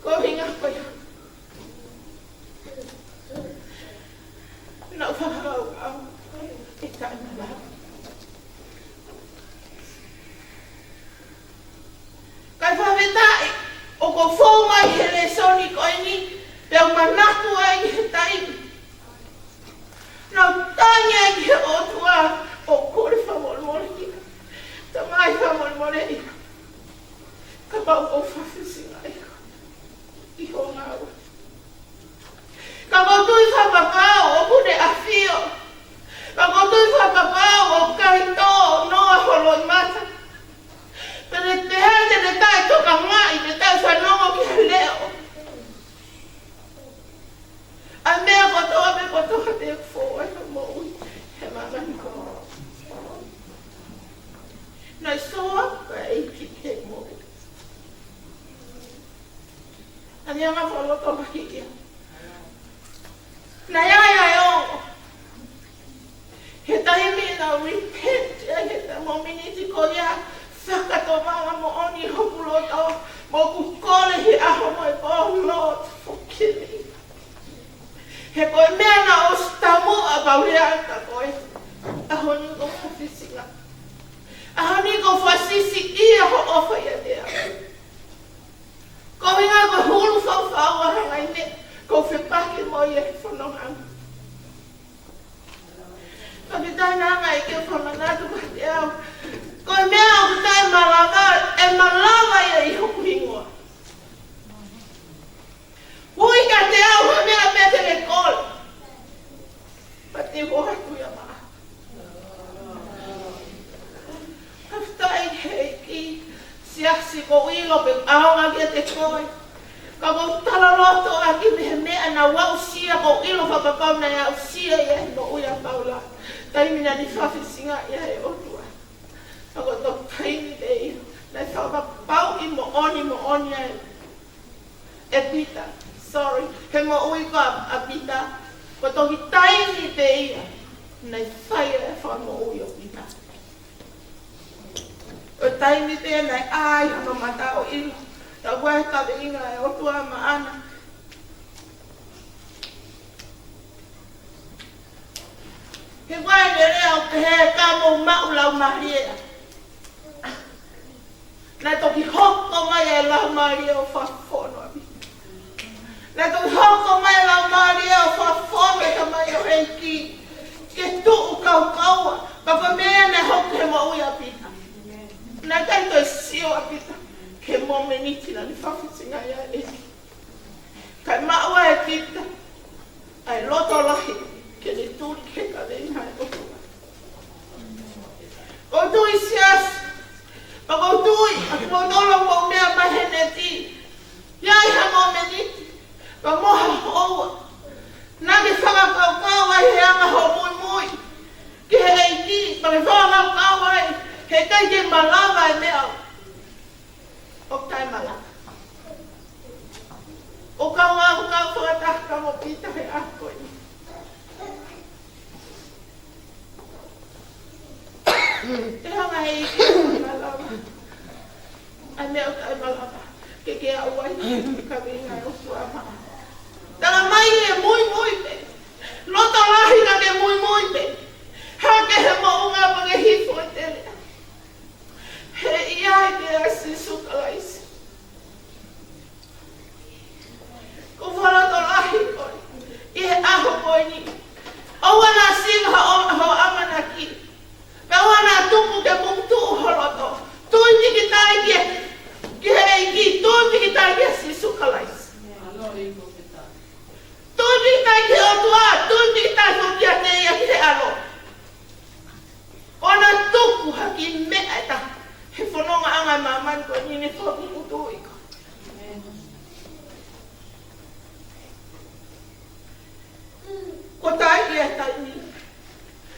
Ko e ʻuhinga ko ia naʻá ku fakakaukau ʻe taʻemalava. Kae fakafetaʻi, ʻoku ou fou mai he lēsoni ko eni, pea u manatu ai ki he taimi naʻá ku tangi ai ki he ʻOtua ʻo kole fakamolemole ki ai. Tamai, fakamolemole ia. Kapau ʻoku ou fakafisingaʻi koe ʻi hoʻo ngāue. Ka ʻoku ou tui fakapapau ʻokú Ne ʻafio. Ka ʻoku ou tui fakapapau ʻoku ʻikai tō noa ho loʻimata. Pea te, pehē te ne taʻetokangaʻi, te ne taʻefanongo ki he leʻo. ʻA e meʻa kotoa pē, kotoa pē ʻoku fou ai hoʻo moʻui he māmani ko eni. Naʻe show up ʻa e ʻEiki ki heʻeku moʻui. ʻA e anga fakalotolahi ia. Naʻe ʻi ai ʻa e ongo he taimi naʻá ku repent ai he taimi mo e miniti ko ia, fakatomala moʻoni hoku loto, mo ʻeku kole he ʻaho mo e pō, Lord, forgive me. He ko e meʻa naʻá ku ʻosi taumuʻa pau lea ʻa koe. ʻAho ni ʻoku ou fakafisingaʻi. ʻAho ni ʻoku ou fakasisiʻia hoʻo ʻofa ʻiate au. Ko e ʻuhinga ko e hulu faufaua ʻa e ngaahi meʻa ʻoku ou fepaki mo ia he fononga ni. Ka ʻoku ou tui naʻe ʻikai ke u fakamanatu kiate au. Ko e meʻa ʻoku taʻemalava, ʻe malava ia ʻi hoku hingoa. Ui kiate au ha meʻa pē te ke kole, pea te u ʻoatu ia maʻau. Fakafetaʻi ki he ʻEiki, siasi, ʻoku ou ʻilo pē ʻaonga kiate koe. Ka ʻoku ou talaloto ʻaki mei he meʻa naʻá ku aʻusia, ʻoku ou ʻilo fakapapau naʻe aʻusia ia he moʻui ʻa Paula, taimi naʻá ne fakafisingaʻi ai e ʻOtua. Ka ko e toki taimi pē ia naʻe fakapapauʻi moʻoni moʻoni ai ʻe Pita, sorry, he moʻui ko ia ʻa Pita, ko e toki taimi pē ia naʻe fai ai e fakamoʻui ʻo Pita. Ko e taimi pē ia naʻe ʻā ai hono mata ʻo ʻilo, tā ko e kaveinga ʻa e ʻOtua maʻana. He ko e lea ʻoku pehē ka mou maʻu laumālie. Naʻe toki hoko mai e laumālie ʻo fakafonu ʻa Pita. Naʻe toki hoko mai e laumālie ʻo fakafonu e tamaioʻeiki ke tuʻu kaukaua. Ka ko e meʻa naʻe hoko he moʻui ʻa Pita, naʻe ʻikai toe sio ʻa Pita ki he mōmeniti naʻá ne fakafisingaʻi ai e ʻEiki. Kae maʻu ʻe Pita ʻa e loto lahi ke ne tuli ki he kaveinga ʻa e ʻOtua. ʻOku ou tui siasi, pea ʻoku ou tui ʻa kimoutolu ʻoku mou meʻa mai he neti, ʻi ai ha mōmeniti ʻo kau ʻo kau fakataha mo Pita he ʻaho ko eni. ʻE hanga ʻe he ʻEiki ʻo malava ʻa e meʻa ʻoku taʻemalava ke ke aʻu ai ki he kaveinga ʻo e ʻOtua maʻa. Tala mai ʻe muimui pē. Loto lahi ka ke muimui pē. Hake he moʻunga pea ke hifo ʻi he teleʻa. He ʻi ai pē ʻa Sīsū Kalaisi. Ko e fakalotolahi ko ē ʻi he ʻaho ko eni. ʻOua naʻa siva hoʻo, hoʻo ʻamanaki. Pea ʻoua naʻa tuku ke puputuʻu ho loto. Tui pīkitai ki he, ki he ʻEiki, tui pīkitai kia Sīsū Kalaisi. Tui pīkitai ki he ʻOtua, tui pīkitai foki kiate ia ki he ʻAlo. ʻOua naʻa tuku ha kiʻi meʻa ʻe taha he fonongaʻanga ʻo e māmani ko eni ne foki kuo tuʻu ʻi ko. Kuo taʻi ʻa e taimi.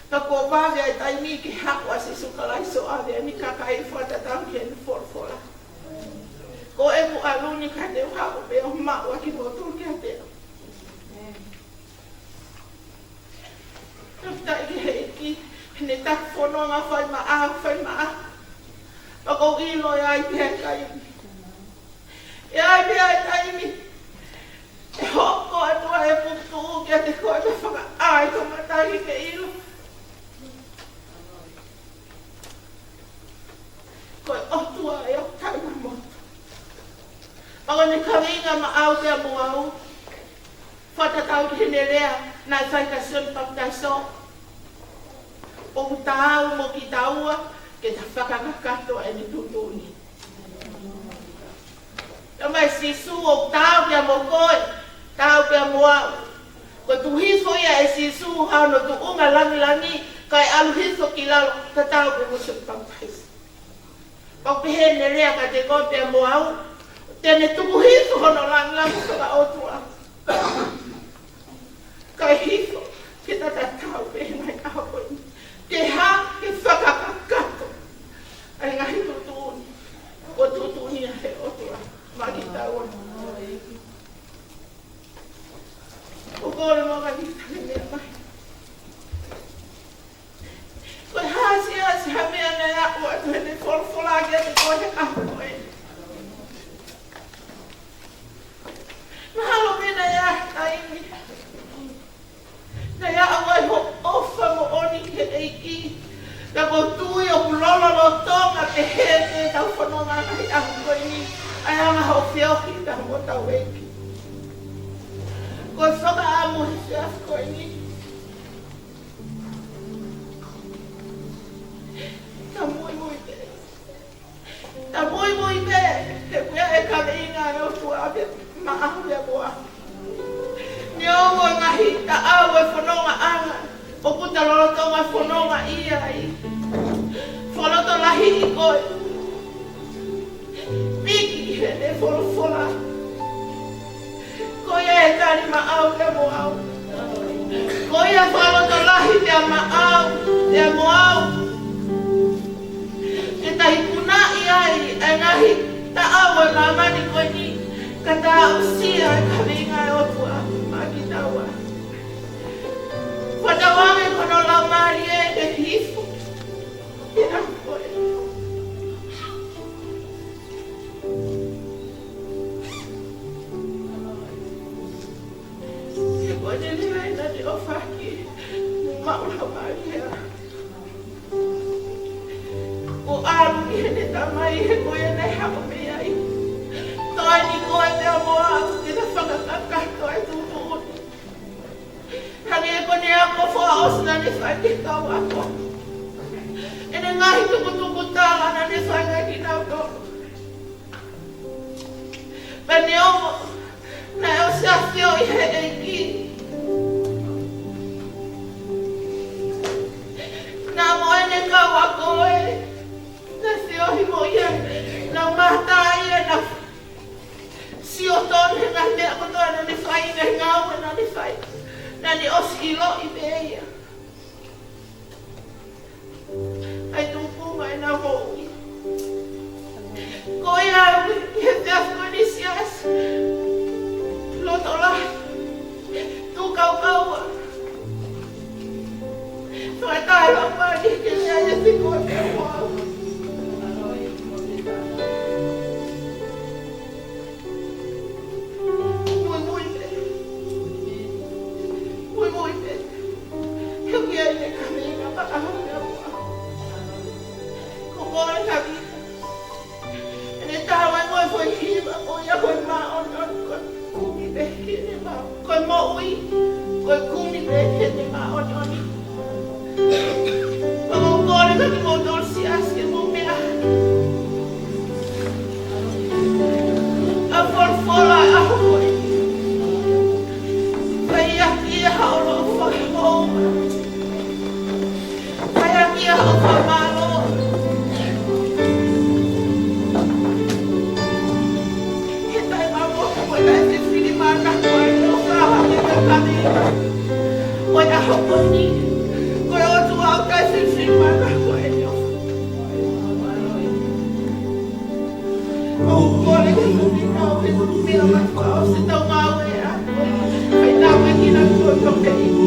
Ka kuo vave ʻa e taimi ke haʻu ʻa Sīsū Kalaisi ʻo ʻave ʻene kakai fakatatau ki heʻene folofola. Ko ʻeku ʻalu ni ka te u haʻu pē ʻo maʻu ʻa kimoutolu kiate au. Fakafetaʻi ki he ʻEiki, heʻene taki fononga fai maʻau, fai maʻau. Pea ʻoku ou ʻilo ʻe ʻi ai pē ʻa e taimi. ʻE ʻi ai pē ʻa e taimi ʻe hoko atu ai e puputuʻu kiate koe pea fakaʻā ʻi ho mata ke ke ʻilo. Ko e ʻOtua ʻoku taʻemotu. Pea ko ʻene kaveinga maʻau pea mo au. Fakatatau ki heʻene lea naʻe fai kia Sione Papitaiso. ʻOku taau mo kitaua ke ta fakakakato ʻene tuʻutuʻuni. Talamai ʻe Sīsū ʻoku taau pea mo koe, taau pea mo au. Ko e tuʻu hifo ia ʻe Sīsū hano tuʻunga langilangi, kae ʻalu hifo ki lalo, tatau pē mo Sione Papitaiso. Pea ʻoku pehē ʻene lea kiate koe pea mo au, te ne tuku hifo hono langilangi fakaʻotua. Kae hifo ke ta tatau pē he ngaahi ʻaho ko eni. Ke hā, ke fakakakato ʻa e ngaahi tuʻutuʻuni kuo tuʻutuʻuni ʻe he ʻOtua maʻa kitaua. ʻOku ou kole mo ka ni tane meʻa mai. Ko e hā siʻisiʻi ha meʻa naʻe aʻu atu heʻene folofola kiate koe he ʻaho ko ē. Mahalo pē naʻe ʻi ai ha taimi naʻe aʻu ai hoʻo ʻofa moʻoni ki he ʻEiki. Pea ʻoku ou tui ʻoku lolotonga pehē pē ʻetau fononga he ʻaho ko eni. ʻA e anga hoʻo feohi pea mo hotau ʻEiki. Ko e fakaʻamu he efiafi ko eni. Ta muimui pē. Ta muimui pē, he ko e kaveinga ʻa e ʻOtua pē maʻau pea mo au. Neongo e ngaahi taʻau e fonongaʻanga ʻoku ta lolotonga fononga ʻi ai. Fakalotolahiʻi koe. Piki heʻene folofola. Ko ia ʻe tali maʻau pea mo au. Ko ia fakalotolahi pea maʻau pea mo au. Ke ta ikunaʻi ai ʻa e ngaahi taʻau ʻo e māmani ko eni, ka ta aʻusia e kaveinga ʻa e ʻOtua maʻa kitaua. Fakatauange ki hono Laumālie ke hifo. Pea ko e He ko ʻene lea naʻa ne ʻofa ki he maʻu Laumālie. ʻO ʻalu ki heʻene Tamai he ko ia naʻe haʻu mei ai. Tokoni koe pea mo au ke ta fakakakato e tuʻutuʻuni. Hangē ko ʻene ako fakaʻosi naʻa ne fai ki he kau ako. ʻEne ngaahi tukutukutala naʻa ne fai kia kinautolu. Pea neongo naʻe ʻosi ʻafioʻi ʻe he ʻEiki. Naʻa mo ʻene kau ako ē, naʻe feohi mo ia, naʻa nau mātā ia, naʻa nau sio tonu he ngaahi meʻa kotoa naʻa ne fai, ngaahi ngāue naʻa ne fai. Naʻa ne ʻosi ʻiloʻi pē ia ʻa e tuʻunga ʻenau moʻui. Ko ia au ki he pea ʻo e kumi pē ki he māʻoniʻoni. ʻOku ou kole kiate kimoutolu siasi ke mou meʻa. ʻA e folofola ʻo e ʻaho ko eni. Fai ʻaki ia haʻo ʻofa ki he ʻOtua. Fai ʻaki ia haʻo fakamālō. He taʻemamoe, ko e taʻefilifilimānako ʻa e ʻOtua ki he kakai. Ko e ʻaho ko eni, ko e ʻOtua ʻoku taʻefilifilimānako ʻene ʻofa. ʻOku ou kole ke mou meʻa, ʻoku ʻi ai e meʻa mahuʻinga ʻoku tau ngāueʻaki. Fai ʻaki e ngāue ko eni.